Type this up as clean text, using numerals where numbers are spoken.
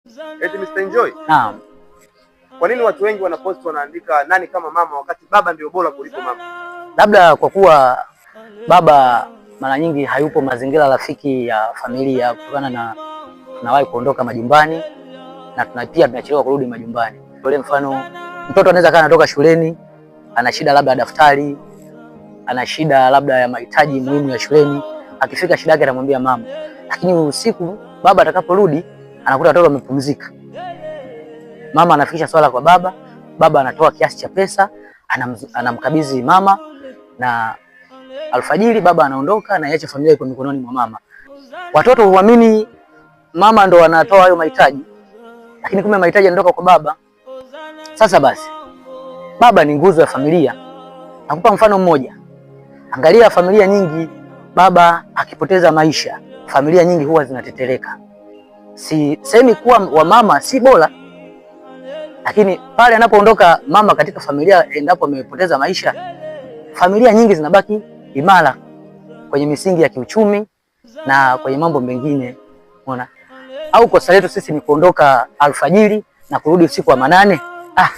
Eti Mr. Enjoy. Naam. Kwa nini watu wengi wanapost wanaandika nani kama mama wakati baba ndio bora kuliko mama? Labda kwa kuwa baba mara nyingi hayupo mazingira rafiki ya familia, kutokana na tunawahi kuondoka majumbani na tuna pia tunachelewa kurudi majumbani. Kwa mfano, mtoto anaweza kaa anatoka shuleni, ana shida labda ya daftari, ana shida labda ya mahitaji muhimu ya shuleni. Akifika shida yake anamwambia mama, lakini usiku baba atakaporudi anakuta watoto wamepumzika. Mama anafikisha swala kwa baba, baba anatoa kiasi cha pesa anamkabidhi mama, na alfajiri baba anaondoka na iacha familia iko mikononi mwa mama. Watoto huamini mama ndo anatoa hayo mahitaji, lakini kumbe mahitaji yanatoka kwa baba. Sasa basi, baba ni nguzo ya familia. Nakupa mfano mmoja. Angalia familia nyingi, baba akipoteza maisha, familia nyingi huwa zinatetereka. Si semi kuwa wa mama si bora, lakini pale anapoondoka mama katika familia, endapo amepoteza maisha, familia nyingi zinabaki imara kwenye misingi ya kiuchumi na kwenye mambo mengine. Umeona? Au kosa letu sisi ni kuondoka alfajiri na kurudi usiku wa manane? Ah,